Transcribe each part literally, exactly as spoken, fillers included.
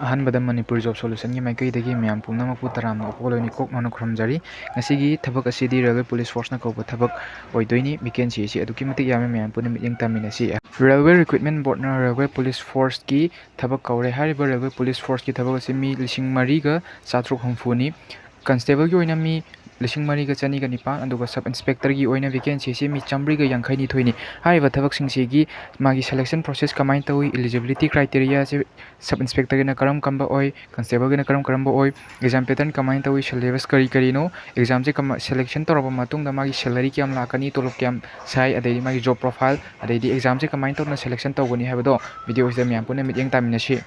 ꯑꯍꯥꯟꯕꯗ ꯃꯅꯤꯄꯨꯔ ꯖꯣꯕ ꯁꯣꯂꯨꯁꯟꯒꯤ ꯃꯥꯏꯀꯩꯗꯒꯤ ꯃꯌꯥꯝ ꯄꯨꯝꯅꯃꯛꯄꯨ ꯇꯔꯥꯝꯅ ꯑꯣꯛꯄ ꯂꯣꯏꯅ ꯀꯣꯛꯅꯅ ꯈꯨꯔꯨꯝꯖꯔꯤ꯫ ꯉꯁꯤꯒꯤ ꯊꯕꯛ ꯑꯁꯤꯗꯤ ꯔꯦꯜꯋꯦ ꯄꯨꯂꯤꯁ ꯐꯣꯔꯁꯅ ꯀꯧꯕ ꯊꯕꯛ ꯑꯣꯏꯗꯣꯏꯅꯤ꯫ ꯚꯦꯀꯦꯟꯁꯤ ꯑꯁꯤ ꯑꯗꯨꯛꯀꯤ ꯃꯇꯤꯛ ꯌꯥꯝꯃꯤ, ꯃꯌꯥꯝ ꯄꯨꯟꯅ ꯃꯤꯠꯌꯦꯡ ꯇꯥꯃꯤꯟꯅꯁꯤ꯫ ꯔꯦꯜꯋꯦ ꯔꯤꯀ꯭ꯔꯨꯠꯃꯦꯟ ꯕꯣꯔꯗꯅ ꯔꯦꯜꯋꯦ ꯄꯨꯂꯤꯁ ꯐꯣꯔꯁꯀꯤ ꯊꯕꯛ ꯀꯧꯔꯦ꯫ ꯍꯥꯏꯔꯤꯕ ꯔꯦꯜꯋꯦ ꯄꯨꯂꯤꯁ ꯐꯣꯔꯁꯀꯤ ꯊꯕꯛ ꯑꯁꯤ ꯃꯤ ꯂꯤꯁꯤꯡ ꯃꯔꯤꯒ ꯆꯥꯇ꯭ꯔꯨꯛ ꯍꯨꯝꯐꯨꯅꯤ꯫ ꯀꯟꯁꯇꯦꯕꯜꯒꯤ ꯑꯣꯏꯅ ꯃꯤ ꯂꯤꯁꯤꯡ ꯃꯔꯤꯒ ꯆꯅꯤꯒ ꯅꯤꯄꯥꯟ, ꯑꯗꯨꯒ ꯁꯕ ꯏꯟꯁꯄꯦꯛꯇꯔꯒꯤ ꯑꯣꯏꯅ ꯚꯦꯀꯦꯟꯁꯤꯁꯤ ꯃꯤ ꯆꯥꯃꯔꯤꯒ ꯌꯥꯡꯈꯩ ꯅꯤꯊꯣꯏꯅꯤ꯫ ꯍꯥꯏꯔꯤꯕ ꯊꯕꯛꯁꯤꯡꯁꯤꯒꯤ ꯃꯥꯒꯤ ꯁꯦꯂꯦꯛꯁꯟ ꯄ꯭ꯔꯣꯁꯦꯁ ꯀꯃꯥꯏꯅ ꯇꯧꯏ, ꯏꯂꯤꯖꯤꯕꯤꯂꯤꯇꯤ ꯀ꯭ꯔꯥꯏꯇꯦꯔꯤꯌꯥꯁꯦ, ꯁꯕ ꯏꯟꯁꯄꯦꯛꯇꯔꯒꯤꯅ ꯀꯔꯝ ꯀꯔꯝꯕ ꯑꯣꯏ, ꯀꯟꯁꯇꯦꯕꯜꯒꯤꯅ ꯀꯔꯝ ꯀꯔꯝꯕ ꯑꯣꯏ, ꯑꯦꯛꯖꯥꯝ ꯄꯦꯇꯔꯟ ꯀꯃꯥꯏꯅ ꯇꯧꯏ, ꯁꯦꯂꯦꯕꯁ ꯀꯔꯤ ꯀꯔꯤꯅꯣ, ꯑꯦꯛꯖꯥꯝꯁꯦ ꯀꯃ-, ꯁꯦꯂꯦꯛꯁꯟ ꯇꯧꯔꯕ ꯃꯇꯨꯡꯗ ꯃꯥꯒꯤ ꯁꯦꯂꯔꯤ ꯀꯌꯥꯝ ꯂꯥꯛꯀꯅꯤ, ꯇꯣꯂꯣꯞ ꯀꯌꯥꯝ ꯁꯥꯏ, ꯑꯗꯩꯗꯤ ꯃꯥꯒꯤ ꯖꯣꯕ ꯄ꯭ꯔꯣꯐꯥꯏꯜ, ꯑꯗꯩꯗꯤ ꯑꯦꯛꯖꯥꯝꯁꯦ ꯀꯃꯥꯏꯅ ꯇꯧꯅ ꯁꯦꯂꯦꯛꯁꯟ ꯇꯧꯒꯅꯤ ꯍꯥꯏꯕꯗꯣ ꯚꯤꯗꯤꯑꯣꯁꯤꯗ ꯃꯌꯥꯝ ꯄꯨꯟꯅ ꯃꯤꯠꯌꯦꯡ ꯇꯥꯃꯤꯟꯅꯁꯤ꯫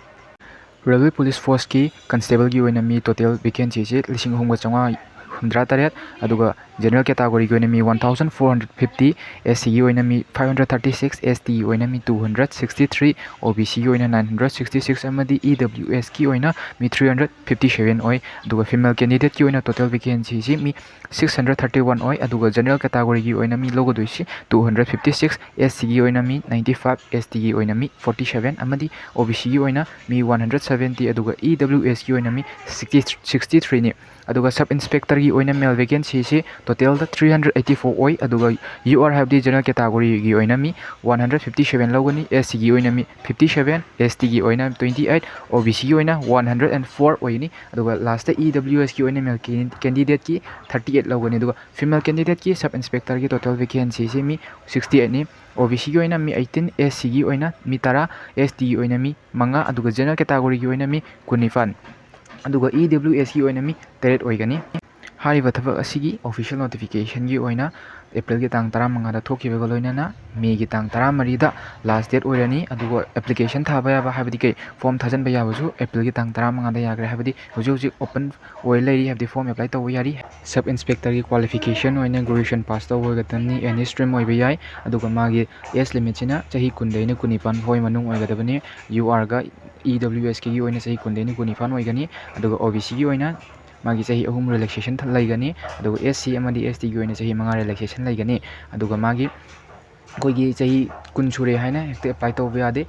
ꯔꯦꯜꯋꯦ ꯄꯨꯂꯤꯁ ꯐꯣꯔꯁꯀꯤ ꯀꯟꯁꯇꯦꯕꯜꯒꯤ ꯑꯣꯏꯅ ꯃꯤ ꯇꯣꯇꯦꯜ ꯚꯦꯀꯦꯟꯁꯤꯁꯦ ꯂꯤꯁꯤꯡ ꯑꯍꯨꯝꯒ ꯆꯥꯝꯃꯉꯥ ꯍꯨꯝꯗ꯭ꯔꯥ ꯇꯔꯦꯠ, ꯑꯗꯨꯒ ꯖꯦꯅꯔꯦꯜ ꯀꯦꯇꯥꯒꯣꯔꯤꯒꯤ ꯑꯣꯏꯅ ꯃꯤ one thousand four hundred fifty, S ꯁꯤꯒꯤ ꯑꯣꯏꯅ ꯃꯤ five hundred thirty six, S ꯇꯤꯒꯤ ꯑꯣꯏꯅ ꯃꯤ two hundred sixty three, O B ꯁꯤꯒꯤ ꯑꯣꯏꯅ ꯅꯥꯏꯟ ꯍꯟꯗ꯭ꯔꯦꯠ ꯁꯤꯛꯁꯇꯤ ꯁꯤꯛꯁ ꯑꯃꯗꯤ ꯏ ꯗꯕ꯭ꯂꯤꯎ ꯑꯦꯁꯀꯤ ꯑꯣꯏꯅ ꯃꯤ ꯊ꯭ꯔꯤ ꯍꯟꯗ꯭ꯔꯦꯠ ꯐꯤꯐꯇꯤ ꯁꯚꯦꯟ ꯑꯣꯏ꯫ ꯑꯗꯨꯒ ꯐꯤꯃꯦꯜ ꯀꯦꯟꯗꯤꯗꯦꯠꯀꯤ ꯑꯣꯏꯅ ꯇꯣꯇꯦꯜ ꯚꯦꯀꯦꯟꯁꯤꯁꯤ ꯃꯤ ꯁꯤꯛꯁ ꯍꯟꯗ꯭ꯔꯦꯠ ꯊꯥꯔꯇꯤ ꯋꯥꯟ ꯑꯣꯏ꯫ ꯑꯗꯨꯒ ꯖꯦꯅꯔꯦꯜ ꯀꯦꯇꯥꯒꯣꯔꯤꯒꯤ ꯑꯣꯏꯅ ꯃꯤ ꯂꯧꯒꯗꯣꯏꯁꯤ two hundred fifty six, S ꯁꯤꯒꯤ ꯑꯣꯏꯅ ꯃꯤ ꯅꯥꯏꯟꯇꯤ ꯐꯥꯏꯚ, ꯑꯦꯁ ꯇꯤꯒꯤ ꯑꯣꯏꯅ ꯃꯤ ꯐꯣꯔꯇꯤ ꯁꯚꯦꯟ ꯑꯃꯗꯤ ꯑꯣ ꯕꯤ ꯁꯤꯒꯤ ꯑꯣꯏꯅ ꯃꯤ ꯋꯥꯟ ꯍꯟꯗ꯭ꯔꯦꯠ ꯁꯚꯦꯟꯇꯤ, ꯑꯗꯨꯒ ꯏ ꯗꯕ꯭ꯂꯤꯎ ꯑꯦꯁꯀꯤ ꯑꯣꯏꯅ ꯃꯤ ꯁꯤꯛꯁꯇꯤ, ꯁꯤꯛꯁꯇꯤ ꯊ꯭ꯔꯤꯅꯤ꯫ ꯑꯗꯨꯒ ꯁꯕ ꯏꯟꯁꯄꯦꯛꯇꯔꯒꯤ ꯑꯣꯏꯅ ꯃꯦꯜ ꯚꯦꯀꯦꯟꯁꯤꯁꯤ ꯇꯣꯇꯦꯜꯗ ꯊ꯭ꯔꯤ ꯍꯟꯗ꯭ꯔꯦꯠ ꯑꯩꯠꯇꯤ ꯐꯣꯔ ꯑꯣꯏ꯫ ꯑꯗꯨꯒ ꯌꯨ ꯑꯥꯔ ꯍꯥꯏꯕꯗꯤ ꯖꯦꯅꯔꯦꯜ ꯀꯦꯇꯥꯒꯣꯔꯤꯒꯤ ꯑꯣꯏꯅ ꯃꯤ ꯋꯥꯟ ꯍꯟꯗ꯭ꯔꯦꯠ ꯐꯤꯐꯇꯤ ꯁꯚꯦꯟ ꯂꯧꯒꯅꯤ, ꯑꯦꯁ ꯁꯤꯒꯤ ꯑꯣꯏꯅ ꯃꯤ ꯐꯤꯐꯇꯤ ꯁꯚꯦꯟ, ꯑꯦꯁ ꯇꯤꯒꯤ ꯑꯣꯏꯅ ꯇ꯭ꯋꯦꯟꯇꯤ ꯑꯩꯠ, ꯑꯣ ꯕꯤ ꯁꯤꯒꯤ ꯑꯣꯏꯅ ꯋꯥꯟ ꯍꯟꯗ꯭ꯔꯦꯠ ꯑꯦꯟ ꯐꯣꯔ ꯑꯣꯏꯒꯅꯤ꯫ ꯑꯗꯨꯒ ꯂꯥꯁꯇ ꯏ ꯗꯕ꯭ꯂꯤꯎ ꯑꯦꯁꯀꯤ ꯑꯣꯏꯅ ꯃꯦꯜ ꯀꯦꯟꯗꯤꯗꯦꯠꯀꯤ ꯊꯥꯔꯇꯤ ꯑꯩꯠ ꯂꯧꯒꯅꯤ꯫ ꯑꯗꯨꯒ ꯐꯤꯃꯦꯜ ꯀꯦꯟꯗꯤꯗꯦꯠꯀꯤ ꯁꯕ ꯏꯟꯁꯄꯦꯛꯇꯔꯒꯤ ꯇꯣꯇꯦꯜ ꯚꯦꯀꯦꯟꯁꯤꯁꯤ ꯃꯤ ꯁꯤꯛꯁꯇꯤ ꯑꯩꯠꯅꯤ꯫ ꯑꯣ ꯕꯤ ꯁꯤꯒꯤ ꯑꯣꯏꯅ ꯃꯤ ꯑꯩꯠꯇꯤꯟ, ꯑꯦꯁ ꯁꯤꯒꯤ ꯑꯣꯏꯅ ꯃꯤ ꯇꯔꯥ, ꯑꯦꯁ ꯇꯤꯒꯤ ꯑꯣꯏꯅ ꯃꯤ ꯃꯉꯥ, ꯑꯗꯨꯒ ꯖꯦꯅꯔꯦꯜ ꯀꯦꯇꯥꯒꯣꯔꯤꯒꯤ ꯑꯣꯏꯅ ꯃꯤ ꯀꯨꯟꯅꯤꯄꯥꯟ, ꯑꯗꯨꯒ ꯏ ꯗꯕ꯭ꯂꯤꯎ ꯑꯦꯁꯀꯤ ꯑꯣꯏꯅ ꯃꯤ ꯇꯔꯦꯠ ꯑꯣꯏꯒꯅꯤ꯫ ꯍꯥꯏꯔꯤꯕ ꯊꯕꯛ ꯑꯁꯤꯒꯤ ꯑꯣꯐꯤꯁꯤꯌꯦꯜ ꯅꯣꯇꯤꯐꯤꯀꯦꯁꯟꯒꯤ ꯑꯣꯏꯅ ꯑꯦꯄ꯭ꯔꯤꯜꯒꯤ ꯇꯥꯡ ꯇꯔꯥꯃꯉꯥꯗ ꯊꯣꯛꯈꯤꯕꯒ ꯂꯣꯏꯅꯅ ꯃꯦꯒꯤ ꯇꯥꯡ ꯇꯔꯥꯃꯔꯤꯗ ꯂꯥꯁ ꯗꯦꯠ ꯑꯣꯏꯔꯅꯤ꯫ ꯑꯗꯨꯒ ꯑꯦꯄ꯭ꯂꯤꯀꯦꯁꯟ ꯊꯥꯕ ꯌꯥꯕ, ꯍꯥꯏꯕꯗꯤ ꯀꯩ, ꯐꯣꯔꯝ ꯊꯥꯖꯤꯟꯕ ꯌꯥꯕꯁꯨ ꯑꯦꯄ꯭ꯔꯤꯜꯒꯤ ꯇꯥꯡ ꯇꯔꯥꯃꯉꯥꯗ ꯌꯥꯈ꯭ꯔꯦ, ꯍꯥꯏꯕꯗꯤ ꯍꯧꯖꯤꯛ ꯍꯧꯖꯤꯛ ꯑꯣꯄꯟ ꯑꯣꯏ ꯂꯩꯔꯤ, ꯍꯥꯏꯕꯗꯤ ꯐꯣꯔꯝ ꯑꯦꯄ꯭ꯂꯥꯏ ꯇꯧꯕ ꯌꯥꯔꯤ꯫ ꯁꯕ ꯏꯟꯁꯄꯦꯛꯇꯔꯒꯤ ꯀ꯭ꯋꯥꯂꯤꯐꯤꯀꯦꯁꯟ ꯑꯣꯏꯅ ꯒ꯭ꯔꯦꯖꯨꯑꯦꯁꯟ ꯄꯥꯁ ꯇꯧꯕ ꯑꯣꯏꯒꯗꯕꯅꯤ, ꯑꯦꯅꯤ ꯁ꯭ꯇ꯭ꯔꯤꯝ ꯑꯣꯏꯕ ꯌꯥꯏ꯫ ꯑꯗꯨꯒ ꯃꯥꯒꯤ ꯑꯦꯖ ꯂꯤꯃꯤꯠꯁꯤꯅ ꯆꯍꯤ ꯀꯨꯟꯗꯩꯅ ꯀꯨꯟꯅꯤꯄꯥꯟ ꯐꯥꯎꯒꯤ ꯃꯅꯨꯡ ꯑꯣꯏꯒꯗꯕꯅꯤ꯫ ꯌꯨ ꯑꯥꯔꯒ ꯏ ꯗꯕ꯭ꯂꯤꯎ ꯑꯦꯁꯀꯤ ꯑꯣꯏꯅ ꯆꯍꯤ ꯀꯨꯟꯗꯩꯅ ꯀꯨꯟꯅꯤꯄꯥꯟ ꯑꯣꯏꯒꯅꯤ꯫ ꯑꯗꯨꯒ ꯑꯣ ꯕꯤ ꯁꯤꯒꯤ ꯑꯣꯏꯅ ꯃꯥꯒꯤ ꯆꯍꯤ ꯑꯍꯨꯝ ꯔꯤꯂꯦꯛꯁꯦꯁꯟ ꯊ-, ꯂꯩꯒꯅꯤ꯫ ꯑꯗꯨꯒ ꯑꯦꯁ ꯁꯤ ꯑꯃꯗꯤ ꯑꯦꯁ ꯇꯤꯒꯤ ꯑꯣꯏꯅ ꯆꯍꯤ ꯃꯉꯥ ꯔꯤꯂꯦꯛꯁꯦꯁꯟ ꯂꯩꯒꯅꯤ꯫ ꯑꯗꯨꯒ ꯃꯥꯒꯤ, ꯑꯩꯈꯣꯏꯒꯤ ꯆꯍꯤ ꯀꯨꯟ ꯁꯨꯔꯦ ꯍꯥꯏꯅ ꯍꯦꯛꯇ ꯑꯦꯄ꯭ꯂꯥꯏ ꯇꯧꯕ ꯌꯥꯗꯦ꯫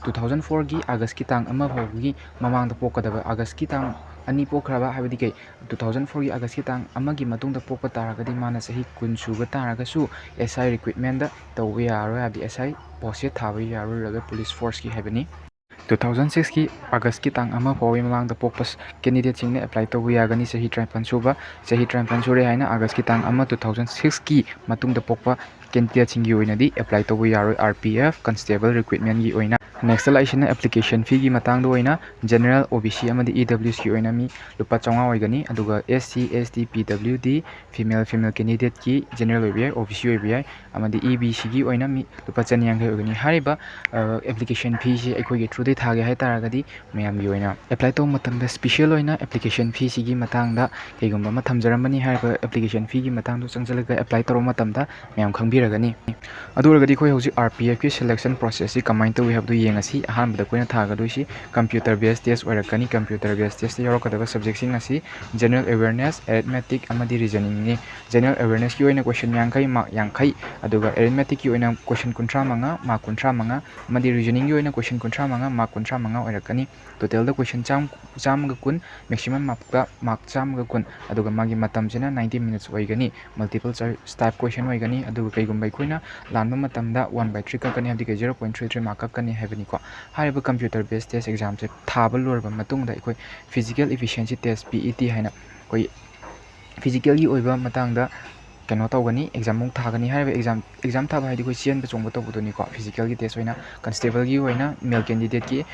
ꯇꯨ ꯊꯥꯎꯖꯟ ꯐꯣꯔꯒꯤ ꯑꯥꯒꯁꯀꯤ ꯇꯥꯡ ꯑꯃ ꯐꯥꯎꯕꯒꯤ ꯃꯃꯥꯡꯗ ꯄꯣꯛꯀꯗꯕ, ꯑꯥꯒꯁꯀꯤ ꯇꯥꯡ ꯑꯅꯤ ꯄꯣꯛꯈ꯭ꯔꯕ, ꯍꯥꯏꯕꯗꯤ ꯀꯩ, ꯇꯨ ꯊꯥꯎꯖꯟ ꯐꯣꯔꯒꯤ ꯑꯥꯒꯁꯀꯤ ꯇꯥꯡ ꯑꯃꯒꯤ ꯃꯇꯨꯡꯗ ꯄꯣꯛꯄ ꯇꯥꯔꯒꯗꯤ ꯃꯥꯅ ꯆꯍꯤ ꯀꯨꯟ ꯁꯨꯕ ꯇꯥꯔꯒꯁꯨ S I recruitmentꯗ ꯇꯧꯕ ꯌꯥꯔꯔꯣꯏ, ꯍꯥꯏꯕꯗꯤ S I postꯁꯦ ꯊꯥꯕ ꯌꯥꯔꯔꯣꯏ, police forceꯀꯤ ꯍꯥꯏꯕꯅꯤ꯫ ꯇꯨ ꯊꯥꯎꯖꯟ ꯁꯤꯛꯁꯀꯤ ꯑꯥꯒꯁꯀꯤ ꯇꯥꯡ ꯑꯃ ꯐꯥꯎꯕꯒꯤ ꯃꯃꯥꯡꯗ ꯄꯣꯛꯄ candidateꯁꯤꯡꯅ apply ꯇꯧꯕ ꯌꯥꯒꯅꯤ꯫ ꯆꯍꯤ ꯇꯔꯥꯃꯥꯄꯜ ꯁꯨꯕ, ꯆꯍꯤ ꯇꯔꯥꯃꯥꯄꯜ ꯁꯨꯔꯦ ꯍꯥꯏꯅ ꯑꯥꯒꯁꯀꯤ ꯇꯥꯡ ꯑꯃ, ꯇꯨ ꯊꯥꯎꯖꯟ ꯁꯤꯛꯁꯀꯤ ꯃꯇꯨꯡꯗ ꯄꯣꯛꯄ candidateꯁꯤꯡꯒꯤ ꯑꯣꯏꯅꯗꯤ apply ꯇꯧꯕ ꯌꯥꯔꯣꯏ, R P F constableꯒꯤ ꯑꯣꯏꯅ꯫ Next ꯂꯥꯛꯏꯁꯤꯅ application feeꯒꯤ ꯃꯇꯥꯡꯗ ꯑꯣꯏꯅ, general, O B C ꯑꯃꯗꯤ E W Sꯀꯤ ꯑꯣꯏꯅ ꯃꯤ ꯂꯨꯄꯥ ꯆꯥꯝꯃꯉꯥ ꯑꯣꯏꯒꯅꯤ, ꯑꯗꯨꯒ S C, S T, P W D, female, female candidateꯀꯤ general ꯑꯣꯏꯕ ꯌꯥꯏ, O B C ꯑꯣꯏꯕ ꯌꯥꯏ, ꯑꯃꯗꯤ E B Cꯒꯤ ꯑꯣꯏꯅ ꯃꯤ ꯂꯨꯄꯥ ꯆꯅꯤ ꯌꯥꯡꯈꯩ ꯑꯣꯏꯒꯅꯤ꯫ ꯍꯥꯏꯔꯤꯕ, ꯑ, application feeꯁꯦ ꯑꯩꯈꯣꯏꯒꯤ throughꯗꯒꯤ ꯊꯥꯒꯦ ꯍꯥꯏ ꯇꯥꯔꯒꯗꯤ ꯃꯌꯥꯝꯒꯤ ꯑꯣꯏꯅ apply ꯇꯧꯕ ꯃꯇꯝꯗ special ꯑꯣꯏꯅ application feeꯁꯤꯒꯤ ꯃꯇꯥꯡꯗ ꯀꯩꯒꯨꯝꯕ ꯑꯃ ꯊꯝꯖꯔꯝꯕꯅꯤ꯫ ꯍꯥꯏꯔꯤꯕ application feeꯒꯤ ꯃꯇꯥꯡꯗꯣ ꯆꯪꯁꯤꯜꯂꯒ apply ꯇꯧꯔꯕ ꯃꯇꯝꯗ ꯃꯌꯥꯝ ꯈꯪꯕꯤꯔꯒꯅꯤ꯫ ꯑꯗꯨ ꯑꯣꯏꯔꯒꯗꯤ ꯑꯩꯈꯣꯏ ꯍꯧꯖꯤꯛ R P Fꯀꯤ selection processꯁꯤ ꯀꯃꯥꯏꯅ ꯇꯧꯏ ꯍꯥꯏꯕꯗꯨ ꯌꯦꯡꯉꯁꯤ꯫ ꯑꯍꯥꯟꯕꯗ ꯑꯩꯈꯣꯏꯅ ꯊꯥꯒꯗꯣꯏꯁꯤ computer based test ꯑꯣꯏꯔꯛꯀꯅꯤ꯫ Computer based testꯇ ꯌꯥꯎꯔꯛꯀꯗꯕ subjectꯁꯤꯡ ꯑꯁꯤ general awareness, arithmetic ꯑꯃꯗꯤ reasoningꯅꯤ꯫ General awarenessꯀꯤ ꯑꯣꯏꯅ question ꯌꯥꯡꯈꯩ, mark ꯌꯥꯡꯈꯩ, ꯑꯗꯨꯒ arithmeticꯀꯤ ꯑꯣꯏꯅ question ꯀꯨꯟꯊ꯭ꯔꯥ ꯃꯉꯥ, mark ꯀꯨꯟꯊ꯭ꯔꯥ ꯃꯉꯥ, ꯑꯃꯗꯤ reasoningꯒꯤ ꯑꯣꯏꯅ question ꯀꯨꯟꯊ꯭ꯔꯥ ꯃꯉꯥ, mark ꯀꯨꯟꯊ꯭ꯥ ꯃꯉꯥ ꯑꯣꯏꯔꯛꯀꯅꯤ꯫ Totalꯗ question ꯆꯥꯝ-, ꯆꯥꯝꯃꯒ ꯀꯨꯟ, maximum markꯇ mark ꯆꯥꯝꯃꯒ ꯀꯨꯟ, ꯑꯗꯨꯒ ꯃꯥꯒꯤ ꯃꯇꯝꯁꯤꯅ ninety minutes ꯑꯣꯏꯒꯅꯤ꯫ Multiple choice type question ꯑꯣꯏꯒꯅꯤ꯫ ꯑꯗꯨꯒ ꯀꯩꯒꯨꯝꯕ ꯑꯩꯈꯣꯏꯅ ꯂꯥꯟꯕ ꯃꯇꯝꯗ one by three ꯀꯛꯀꯅꯤ, ꯍꯥꯏꯕꯗꯤ zero point three three mark ꯀꯛꯀꯅꯤ ꯍꯥꯏꯕꯅꯤꯀꯣ꯫ ꯍꯥꯏꯔꯤꯕ computer based test examꯁꯦ ꯊꯥꯕ ꯂꯣꯏꯔꯕ ꯃꯇꯨꯡꯗ ꯑꯩꯈꯣꯏ physical efficiency test, P E T ꯍꯥꯏꯅ ꯑꯩꯈꯣꯏ physicalꯒꯤ ꯑꯣꯏꯕ ꯃꯇꯥꯡꯗ ꯀꯩꯅꯣ ꯇꯧꯒꯅꯤ, exam ꯑꯃꯨꯛ ꯊꯥꯒꯅꯤ꯫ ꯍꯥꯏꯔꯤꯕ exam, exam ꯊꯥꯕ ꯍꯥꯏꯗꯤ ꯑꯩꯈꯣꯏ ꯆꯦꯟꯕ ꯆꯣꯡꯕ ꯇꯧꯕꯗꯨꯅꯤꯀꯣ꯫ Physicalꯒꯤ test ꯑꯣꯏꯅ constableꯒꯤ ꯑꯣꯏꯅ male candidateꯀꯤ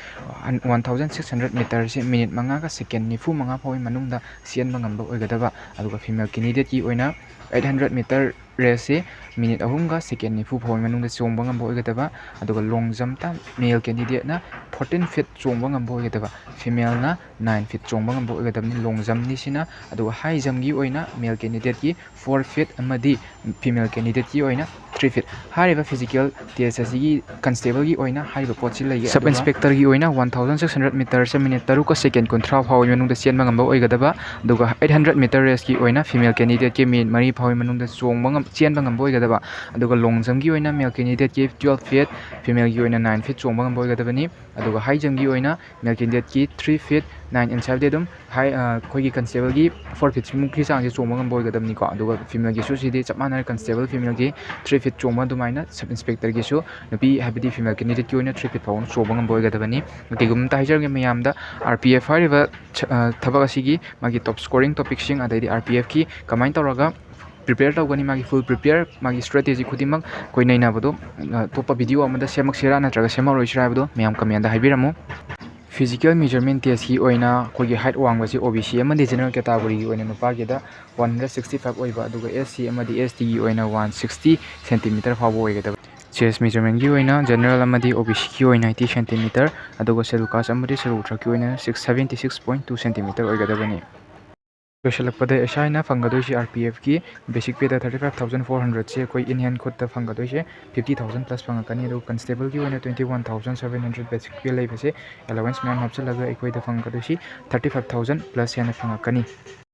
one thousand six hundred meterꯁꯦ minute ꯃꯉꯥꯒ second ꯅꯤꯐꯨ ꯃꯉꯥ ꯐꯥꯎꯒꯤ ꯃꯅꯨꯡꯗ ꯆꯦꯟꯕ ꯉꯝꯕ ꯑꯣꯏꯒꯗꯕ, ꯑꯗꯨꯒ female candidateꯀꯤ ꯑꯣꯏꯅ eight hundred meter raceꯁꯦ minute ꯑꯍꯨꯝꯒ second ꯅꯤꯐꯨ ꯐꯥꯎꯒꯤ ꯃꯅꯨꯡꯗ ꯆꯣꯡꯕ ꯉꯝꯕ ꯑꯣꯏꯒꯗꯕ, ꯑꯗꯨꯒ long jumpꯇ male candidateꯅ fourteen feet ꯆꯣꯡꯕ ꯉꯝꯕ ꯑꯣꯏꯒꯗꯕ, femaleꯅ nine feet ꯆꯣꯡꯕ ꯉꯝꯕ ꯑꯣꯏꯒꯗꯕꯅꯤ long jumpꯅꯤ ꯁꯤꯅ꯫ ꯑꯗꯨꯒ high jumpꯀꯤ ꯑꯣꯏꯅ male candidateꯀꯤ four feet ꯑꯃꯗꯤ female candidateꯀꯤ ꯑꯣꯏꯅ three feet꯫ ꯍꯥꯏꯔꯤꯕ physical test ꯑꯁꯤꯒꯤ constableꯒꯤ ꯑꯣꯏꯅ ꯍꯥꯏꯔꯤꯕ ꯄꯣꯠꯁꯤ ꯂꯩꯌꯦ꯫ Sub inspectorꯒꯤ ꯑꯣꯏꯅ one thousand six hundred meterꯁꯦ minute ꯇꯔꯨꯛꯀ second ꯀꯨꯟꯊ꯭ꯔꯥ ꯐꯥꯎꯒꯤ ꯃꯅꯨꯡꯗ ꯆꯦꯟꯕ ꯉꯝꯕ ꯑꯣꯏꯒꯗꯕ, ꯑꯗꯨꯒ eight hundred meter raceꯀꯤ ꯑꯣꯏꯅ female candidateꯀꯤ minute ꯃꯔꯤ ꯐꯥꯎꯒꯤ ꯃꯅꯨꯡꯗ ꯆꯣꯡꯕ ꯉꯝ-, ꯆꯦꯟꯕ ꯉꯝꯕ ꯑꯣꯏꯒꯗꯕ꯫ ꯑꯗꯨꯒ ꯂꯣꯡ ꯖꯝꯒꯤ ꯑꯣꯏꯅ ꯃꯦꯜ ꯀꯦꯟꯗꯤꯗꯦꯠꯀꯤ ꯇꯨꯌꯦꯜꯞ ꯐꯤꯠ, ꯐꯤꯃꯦꯜꯒꯤ ꯑꯣꯏꯅ ꯅꯥꯏꯟ ꯐꯤꯠ ꯆꯣꯡꯕ ꯉꯝꯕ ꯑꯣꯏꯒꯗꯕꯅꯤ꯫ ꯑꯗꯨꯒ ꯍꯥꯏ ꯖꯝꯒꯤ ꯑꯣꯏꯅ ꯃꯦꯜ ꯀꯦꯟꯗꯤꯗꯦꯠꯀꯤ ꯊ꯭ꯔꯤ ꯐꯤꯠ ꯅꯥꯏꯟ ꯏꯟꯆ ꯍꯥꯏꯕꯗꯤ ꯑꯗꯨꯝ ꯍꯥꯏ, ꯑ, ꯑꯩꯈꯣꯏꯒꯤ ꯀꯟꯁꯇꯦꯕꯜꯒꯤ ꯐꯣꯔ ꯐꯤꯠꯃꯨꯛꯀꯤ ꯆꯥꯡꯁꯦ ꯆꯣꯡꯕ ꯉꯝꯕ ꯑꯣꯏꯒꯗꯕꯅꯤꯀꯣ꯫ ꯑꯗꯨꯒ ꯐꯤꯃꯦꯜꯒꯤꯁꯨ ꯁꯤꯗꯤ ꯆꯞ ꯃꯥꯟꯅꯔꯦ, ꯀꯟꯁꯇꯦꯕꯜ ꯐꯤꯃꯦꯜꯒꯤ ꯊ꯭ꯔꯤ ꯐꯤꯠ ꯆꯣꯡꯕ ꯑꯗꯨꯃꯥꯏꯅ ꯁꯕ ꯏꯟꯁꯄꯦꯛꯇꯔꯒꯤꯁꯨ ꯅꯨꯄꯤ ꯍꯥꯏꯕꯗꯤ ꯐꯤꯃꯦꯜ ꯀꯦꯟꯗꯤꯗꯦꯠꯀꯤ ꯑꯣꯏꯅ ꯊ꯭ꯔꯤ ꯐꯤꯠ ꯐꯥꯎꯕ ꯆꯣꯡꯕ ꯉꯝꯕ ꯑꯣꯏꯒꯗꯕꯅꯤ꯫ ꯀꯩꯒꯨꯝꯕ ꯑꯝꯇ ꯍꯥꯏꯖꯔꯝꯒꯦ ꯃꯌꯥꯝꯗ, ꯑꯥꯔ ꯄꯤ ꯑꯦꯐ ꯍꯥꯏꯔꯤꯕ, ꯑ, ꯊꯕꯛ ꯑꯁꯤꯒꯤ ꯃꯥꯒꯤ ꯇꯣꯞ ꯁ꯭ꯀꯣꯔꯤꯡ ꯇꯣꯄꯤꯛꯁꯤꯡ, ꯑꯗꯩꯗꯤ ꯑꯥꯔ ꯄꯤ ꯑꯦꯐꯀꯤ ꯀꯃꯥꯏꯅ ꯇꯧꯔꯒ ꯄ꯭ꯔꯤꯄꯦꯌꯔ ꯇꯧꯒꯅꯤ, ꯃꯥꯒꯤ ꯐꯨꯜ ꯄ꯭ꯔꯤꯄꯦꯌꯔ, ꯃꯥꯒꯤ ꯁ꯭ꯇ꯭ꯔꯦꯇꯦꯖꯤ ꯈꯨꯗꯤꯡꯃꯛ ꯑꯩꯈꯣꯏ ꯅꯩꯅꯕꯗꯣ, ꯑ, ꯑꯇꯣꯞꯄ ꯚꯤꯗꯤꯑꯣ ꯑꯃꯗ ꯁꯦꯝꯃꯛꯁꯤꯔꯥ ꯅꯠꯇ꯭ꯔꯒ ꯁꯦꯝꯃꯛꯑꯔꯣꯏꯁꯤꯔꯥ ꯍꯥꯏꯕꯗꯣ ꯃꯌꯥꯝ ꯀꯃꯦꯟꯗ ꯍꯥꯏꯕꯤꯔꯝꯃꯨ꯫ ꯐꯤꯖꯤꯀꯦꯜ ꯃꯦꯖꯔꯃꯦꯟ ꯇꯦꯁꯀꯤ ꯑꯣꯏꯅ ꯑꯩꯈꯣꯏꯒꯤ ꯍꯥꯏꯠ ꯋꯥꯡꯕꯁꯤ ꯑꯣ ꯕꯤ ꯁꯤ ꯑꯃꯗꯤ ꯖꯦꯅꯔꯦꯜ ꯀꯦꯇꯥꯒꯣꯔꯤꯒꯤ ꯑꯣꯏꯅ ꯅꯨꯄꯥꯒꯤꯗ ꯋꯥꯟ ꯍꯟꯗ꯭ꯔꯦꯠ ꯁꯤꯛꯁꯇꯤ ꯐꯥꯏꯚ ꯑꯣꯏꯕ, ꯑꯗꯨꯒ ꯑꯦꯁ ꯁꯤ ꯑꯃꯗꯤ ꯑꯦꯁ ꯇꯤꯒꯤ ꯑꯣꯏꯅ ꯋꯥꯟ ꯁꯤꯛꯁꯇꯤ ꯁꯦꯟꯇꯤꯃꯤꯇꯔ ꯐꯥꯎꯕ ꯑꯣꯏꯒꯗꯕ꯫ ꯆꯦꯁ ꯃꯦꯖꯔꯃꯦꯟꯒꯤ ꯑꯣꯏꯅ ꯖꯦꯅꯔꯦꯜ ꯑꯃꯗꯤ ꯑꯣ ꯕꯤ ꯁꯤꯒꯤ ꯑꯣꯏꯅ ꯑꯩꯠꯇꯤ ꯁꯦꯟꯇꯤꯃꯤꯇꯔ, ꯑꯗꯨꯒ ꯁꯦꯗꯨꯜ ꯀꯥꯁ ꯑꯃꯗꯤ ꯁꯦꯗꯨꯜ ꯇ꯭ꯔꯥꯏꯕꯀꯤ ꯑꯣꯏꯅ six, seventy six point two centimetre ꯑꯣꯏꯒꯗꯕꯅꯤ꯫ ꯂꯣꯏꯁꯤꯜꯂꯛꯄꯗ ꯑꯦꯁ ꯑꯥꯏꯅ ꯐꯪꯒꯗꯣꯏꯁꯤ ꯑꯥꯔ ꯄꯤ ꯑꯦꯐꯀꯤ basic pay thirty five thousand four ꯍꯟꯗ꯭ꯔꯦꯠꯁꯦ ꯑꯩꯈꯣꯏ ꯏꯟ ꯍꯦꯟ ꯈꯨꯠꯇ ꯐꯪꯒꯗꯣꯏꯁꯦ ꯐꯤꯐꯇꯤ ꯊꯥꯎꯖꯟ ꯄ꯭ꯂꯁ ꯐꯪꯉꯛꯀꯅꯤ꯫ ꯑꯗꯨꯒ ꯀꯟꯁꯇꯦꯕꯜꯒꯤ ꯑꯣꯏꯅ twenty one thousand seven hundred basic pay ꯂꯩꯕꯁꯦ ꯑꯦꯂꯥꯋꯦꯟꯁ ꯃꯌꯥꯝ ꯍꯥꯞꯆꯤꯜꯂꯒ ꯑꯩꯈꯣꯏꯗ ꯐꯪꯒꯗꯣꯏꯁꯤ ꯊꯥꯔꯇꯤ ꯐꯥꯏꯚ ꯊꯥꯎꯖꯟ ꯄ꯭ꯂꯁ ꯍꯦꯟꯅ ꯐꯪꯉꯛꯀꯅꯤ꯫